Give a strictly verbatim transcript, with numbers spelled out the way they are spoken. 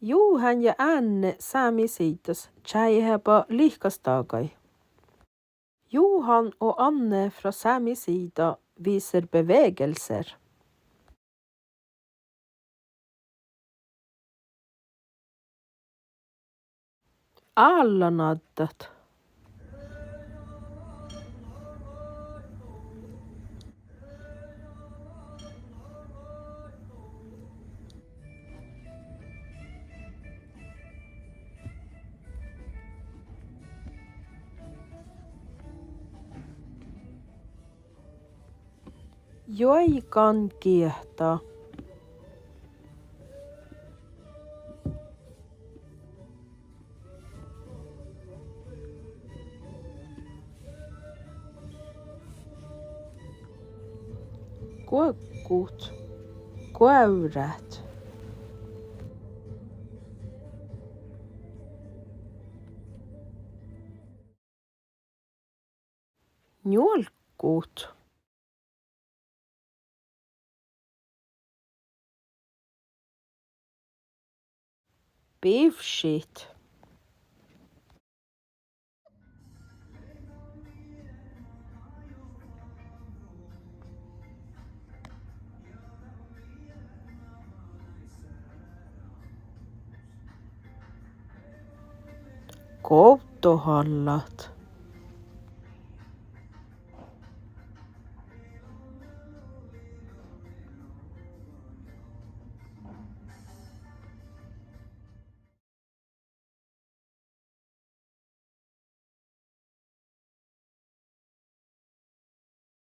Johan ja Anne Sámi síddas čájeheaba lihkasdaggaid. Johan og Anne fra Sámi sídda viser bevegelser. Állanaddat. Juoigangiehta. Guoggut, guovrát. Njuolggut. Bivššit. Govddohallat.